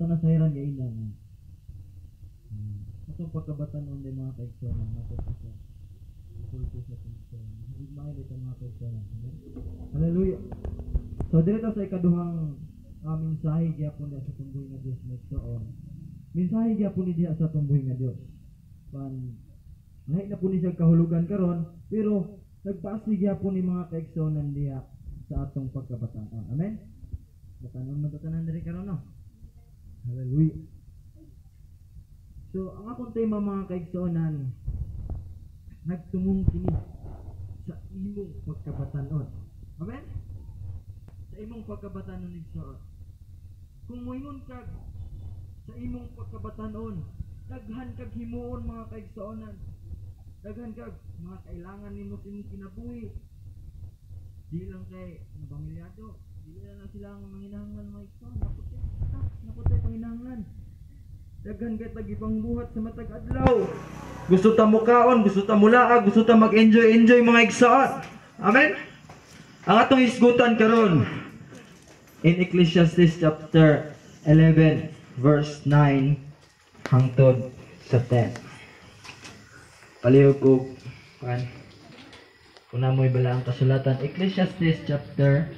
Ato na sayran gaina nga. Atong pagkabatanon din mga kaigsuonan, matod pa sa sulti sa tingson. Higmay dito mga kaigsuonan. Hallelujah. So dito sa ikaduhang mensahe gyapon diha sa tumbuhi nga Dios mga igsoon. Mensahe gyapon ni diha sa tumbuhi nga Dios. Pan lahi na po ni siya kahulugan karon, pero nagbase gyapon ni mga kaigsuonan diha sa atong pagkabataan. Amen. Batanon man to tanan diri karon, no. Hallelujah. So, ang akong tema mga kaigsuonan, nagtumong kini sa imong pagkabatanon. Amen? Sa imong pagkabatanon, igsoon. Kung moingon kag sa imong pagkabatanon, daghan kag himuon mga kaigsuonan. Daghan kag mga kailangan nimo sa imong kinabuhi. Di lang kay pamilyado, di lang sila ang manginahanglan mga igsoon. Naputay panginahanglan. Daghan kay tag ipangbuhat sa matag adlaw. Gusto ta mukaon, gusto ta mulaag, gusto ta mag-enjoy-enjoy mga igsoon. Amen? Ang atong hisgutan karon in Ecclesiastes chapter 11 verse 9 hangtod sa 10. Palihog og kan kung namoy bala ang kasulatan, Ecclesiastes chapter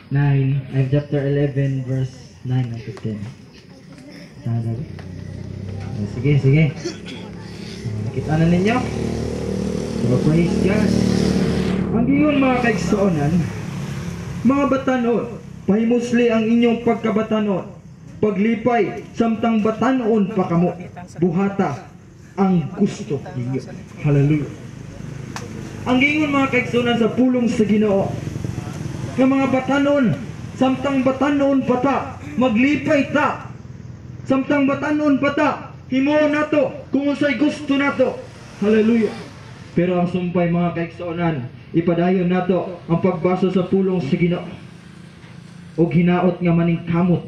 9 ay chapter 11 verse 9 up to 10. Sana. Sige, sige. Nakita na ninyo? So, praise God. Ang giyon mga kaigsuonan, mga batanon, pahimusli ang inyong pagkabatanon. Paglipay, samtang batanon pa kamo, buhata ang gusto ninyo. Hallelujah. Ang giingon mga kaigsuonan sa pulong sa Ginoo, nga mga batanon, samtang batanon pa ta, maglipay ta. Samtang batanon pa ta, himuon nato kung unsay gusto nato. Hallelujah. Pero ang sumpay mga kaigsuonan, ipadayon nato ang pagbasa sa pulong sa Ginoo. Og hinaot nga maningkamot,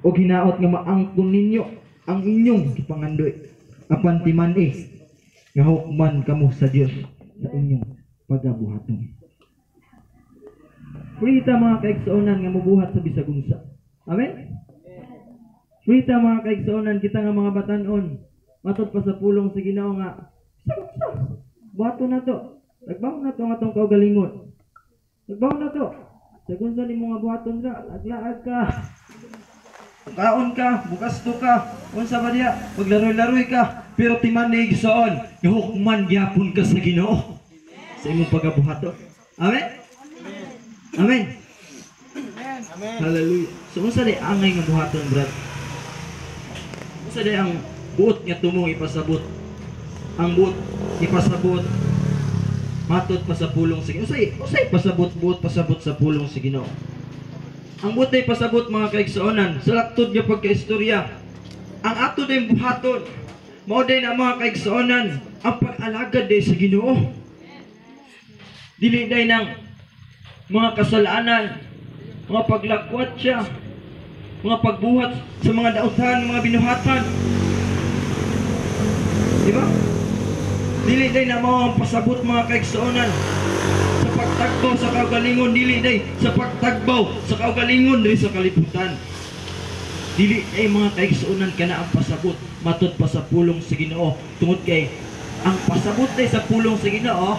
og hinaot nga maangkon ninyo ang inyong gipangandoy. Apan timan-i nga hukman kamo sa Dios sa inyong pagabuhaton. Free ta mga kaigsuonan nga mobuhat sa bisag unsa. Amen? Free ta mga kaigsuonan, kita nga mga batanon, matod pa sa pulong sa Ginoo nga bisag unsa, buhaton na to, tagbaw na to ang atong kaugalingon. Tagbaw na to. Bisag unsa nimo nga buhaton ra, laglaag ka. Kaon ka, bukasto ka, unsa ba diha, maglaroy-laroy ka, pero timan-i igsoon, hukman gyapon ka sa Ginoo sa imong pagabuhaton. Amen? Amen. Amen. Hallelujah. So unsa day angay nga buhaton, brad? Unsa day ang buot nga tumong ipasabot? Ang buot ipasabot matod pa sa pulong sa Ginoo. Unsay pasabot buot pasabot sa pulong sa Ginoo? Ang buot day pasabot mga kaigsuonan sa laktod nga pagkaistorya. Ang ato day buhaton mao day na mga kaigsuonan ang pag-alagad day sa Ginoo. Dili day nang mga kasalanan, mga paglakwat siya, mga pagbuhat sa mga dautan, mga binuhatan. Di ba? Dili day na mao ang pasabot mga kaigsuonan sa pagtagbaw sa kaugalingon, dili day sa pagtagbaw sa kaugalingon diri sa kalibutan. Dili day mga kaigsuonan kana ang pasabot matud pa sa pulong sa Ginoo, tungod kay ang pasabot day sa pulong sa Ginoo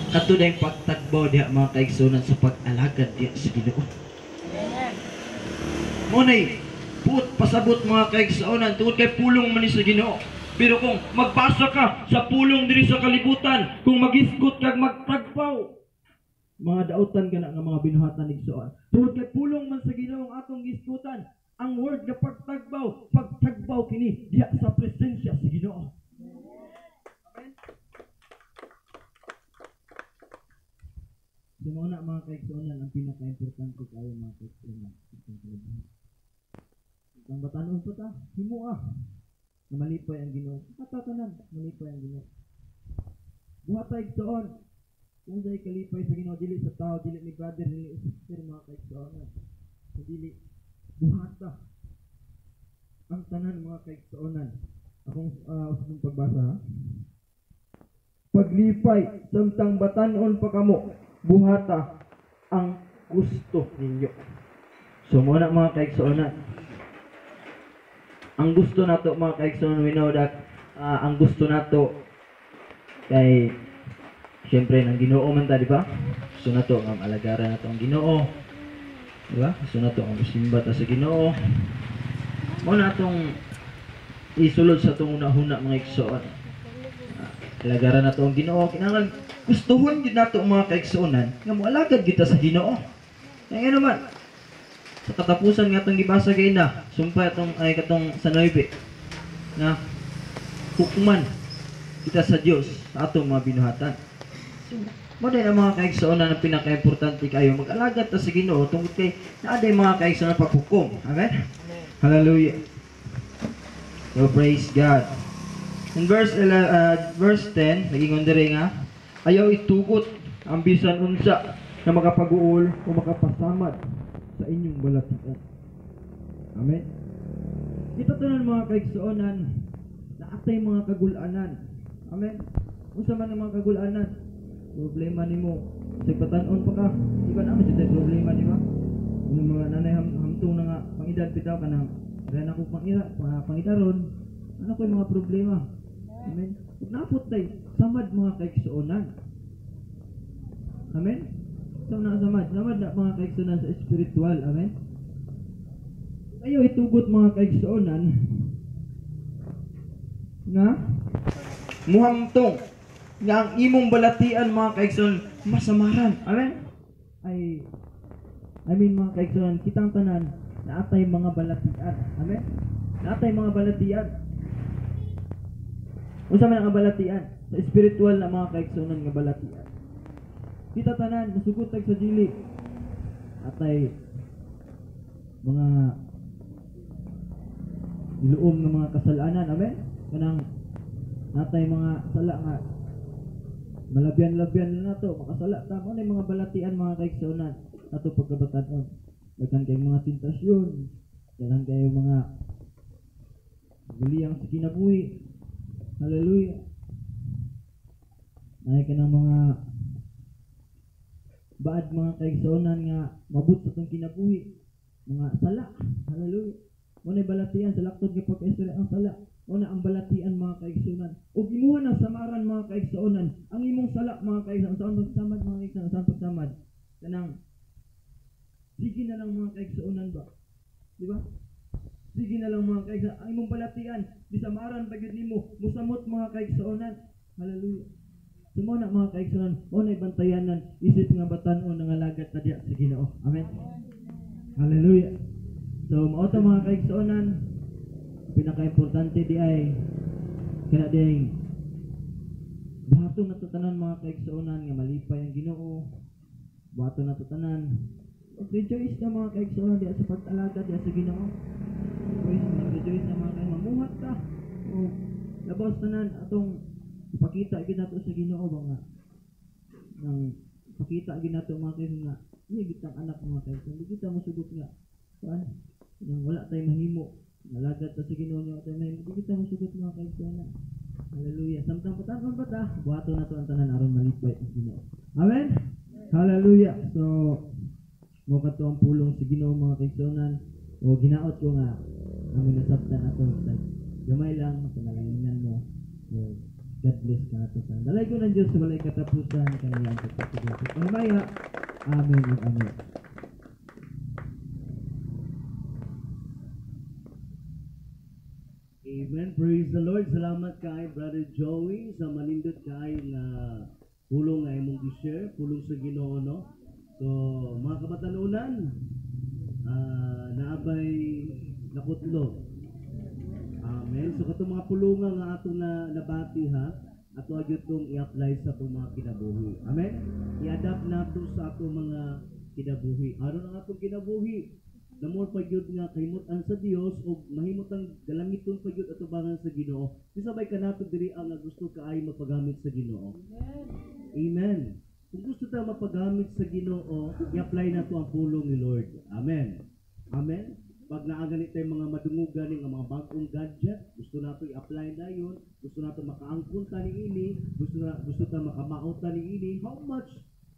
kato day pagtagbaw diha mga kaigsuonan sa pag-alagad diha sa Ginoo. Mo nay buot pasabot mga kaigsuonan tungod kay pulong man ni sa Ginoo. Pero kung magbasa ka sa pulong diri sa kalibutan, kung magisgot kag magtagbaw, mga dautan ka na nga mga binuhatan igsoon. Tungod kay pulong man sa Ginoo ang atong gisgutan, ang word nga pagtagbaw, pagtagbaw kini diha sa presensya sa Ginoo. Amen. So mao na mga kaigsuonan ang pinaka-importante kayo mga kaigsuonan. Ang batanon pa ta, himo ah. Na malipay ang Ginoo. Katatanan, malipay ang Ginoo. Buhat ta igsoon. Kung sa'y kalipay sa Ginoo, dili sa tao, dili ni brother, dili ni sister mga kaigsuonan. Dili buhat ta. Ang tanan mga kaigsuonan. Akong usbong pagbasa ha. Paglipay samtang batanon pa kamo, buhata ang gusto ninyo. So mao na mga kaigsuonan. Ang gusto nato, mga kaigsoon, we know that ang gusto nato kay syempre nang Ginoo man ta, di ba? Gusto nato nga alagaran nato ang Ginoo. Di ba? Gusto nato nga musimba ta sa Ginoo. Mao na atong isulod sa atong una-huna, mga igsoon. Alagaran nato ang Ginoo, kinahanglan gustuhon gyud nato, mga kaigsuonan, nga moalagad kita sa Ginoo. Kaya nga naman sa katapusan nga atong gibasa kay na sumpay atong ay katong sa 9 na hukman kita sa Dios sa atong mga binuhatan. So, mo din ang mga kaigsuonan ang pinaka-importante kayo mag-alagad ta sa Ginoo tungod kay naa day, mga kaigsuonan, paghukom. Amen. Hallelujah. So praise God. In verse 11, verse 10, nagingon diri nga ayaw itugot ang bisan unsa na makapag-uol o makapasamad sa inyong balatian. Amen. Kita tanan, mga kaigsuonan, na atay mga kagulanan. Amen. Unsa man ang mga kagulanan? Problema nimo sa batan-on pa ka. Di ba naman jud problema, di ba? Ang mga nanay hamtong na nga pangedad bitaw kanang gana ko pangira pa pangidaron. Ano ko yung mga problema? Amen. Ug napot tay samad, mga kaigsuonan. Amen. So na samad, samad na, mga kaigsuonan, sa spiritual. Amen. Ayaw itugot, mga kaigsuonan, nga muhamtong nga ang imong balatian, mga kaigsuonan, masamaran. Amen. Ay, I mean, mga kaigsuonan, kitang tanan naatay mga balatian. Amen. Naatay mga balatian. Unsa man ang balatian? Sa spiritual na, mga kaigsuonan, nga balatian. Kita tanan musugot tag sa dili. Atay mga iluom nga mga kasalanan. Amen. Kanang natay mga sala nga malabyan-labyan na nato, makasala ta mo na mga balatian, mga kaigsuonan, ato pagkabatan-on. Daghan kay mga tentasyon, daghan kayo mga guliyang sa kinabuhi. Hallelujah. Naay ka ng mga baad, mga kaigsuonan, nga mabot sa atong kinabuhi, mga sala. Hallelujah. Mo na balatian sa laktod nga pagkaistorya ang sala. Mo na ang balatian, mga kaigsuonan. Ug imuha na samaran, mga kaigsuonan, ang imong sala, mga kaigsuonan. Saan pagsamad, mga kaigsuonan? Saan pagsamad? Kanang sige na lang, mga kaigsuonan ba, di ba? Sige na lang, mga kaigsuonan. Ang imong balatian bisamaran pa gyud nimo, musamot, mga kaigsuonan. Hallelujah. So mo na, mga kaigsuonan, mo na ibantayanan isip nga batan-on nga alagad ta diya sa Ginoo. Amen. Hallelujah. So mao to, mga kaigsuonan, pinaka-importante di ay kana ding buhaton nato tanan, mga kaigsuonan, nga malipay ang Ginoo. Buhaton nato tanan. Mag-rejoice na, mga kaigsuonan, diya sa pag-alagad diya sa Ginoo. Rejoice, mag-rejoice na, mga kaigsuonan. Mamuhat ta. O labaw tanan atong ipakita gyud nato sa Ginoo ba nga nang ipakita gyud nato, mga kaigsuonan, nga iya gitang anak, mga kaigsuonan. Di kita mosugot nga kuan nang wala tay mahimo. Nalagad ta sa Ginoo niya tayo mahimo. Di kita mosugot, mga kaigsuonan. Hallelujah. Samtang patan-on pa ta, buhaton nato ang tanan aron malipay ang Ginoo. Amen. Hallelujah. So mo kadto ang pulong sa Ginoo, mga kaigsuonan, o ginaot ko nga among nasabtan ato sa gamay lang panalanginan mo. So, God bless ka nato sa dalay ko ng Diyos sa walay katapusan kanilang pagpatuloy sa pahimaya. Amen ug amen. Amen. Praise the Lord. Salamat kay Brother Joey sa manindot kay nga pulong nga imong gi-share, pulong sa Ginoo, no. So, mga kabatanunan, naabay nakutlo. Amen. So katong mga pulungan nga atong na nabati ha, ato gyud tong i-apply sa atong mga kinabuhi. Amen. I-adapt nato sa atong mga kinabuhi. Aron ang atong kinabuhi, the more pa gyud nga kahimutan sa Dios ug mahimutang galangiton pa gyud atubangan sa Ginoo. Bisabay kanato diri ang nga gusto kaay mapagamit sa Ginoo. Amen. Kung gusto ta mapagamit sa Ginoo, i-apply nato ang pulong ni Lord. Amen. Amen. Pag naa gani tayo mga madungugan nga mga bagong gadget, gusto nato i-apply dayon, gusto nato makaangkon ta niini, gusto ta makamao ta niini, how much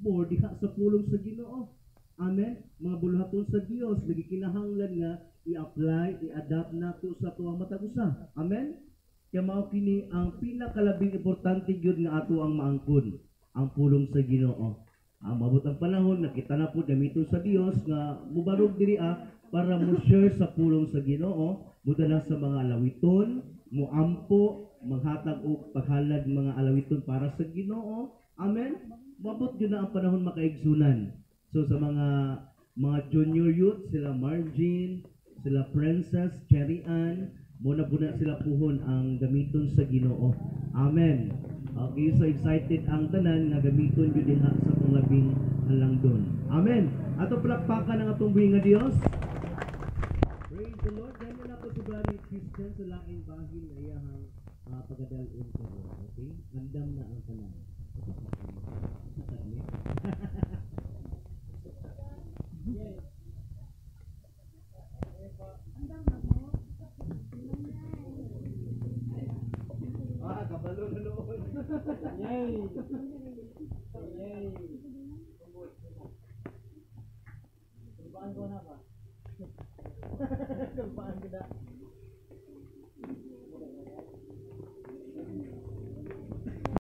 more diha sa pulong sa Ginoo? Amen. Mga buluhaton sa Dios, lagi kinahanglan nga i-apply, i-adapt nato. nato sa atuang matag usa. Amen. Kaya mao kini ang pinakalabing importante gyud nga ato ang maangkon, ang pulong sa Ginoo. Ang mabot ang panahon nga kita na po gamiton sa Dios nga mubarog diri para mo share sa pulong sa Ginoo, mudala sa mga alawiton, muampo, maghatag og paghalad mga alawiton para sa Ginoo. Amen. Mabot gyud na ang panahon, makaigsunan. So sa mga junior youth, sila Margin, sila Princess, Cherry Ann, mo na po na sila puhon ang gamiton sa Ginoo. Amen. Okay, so excited ang tanan nga gamiton gyud diha sa atong labing halangdon. Amen. Ato palakpakan ang atong buhi nga Dios. Praise the Lord. Ganyan ako si Brother Christian sa laing bahin nga iyahang pagadalon karon. Okay? Andam na ang tanan. Usa ka ni. Ah, kabalo na noon. Yay! Yay! Kulbaan ko na ba? Kulbaan ko na.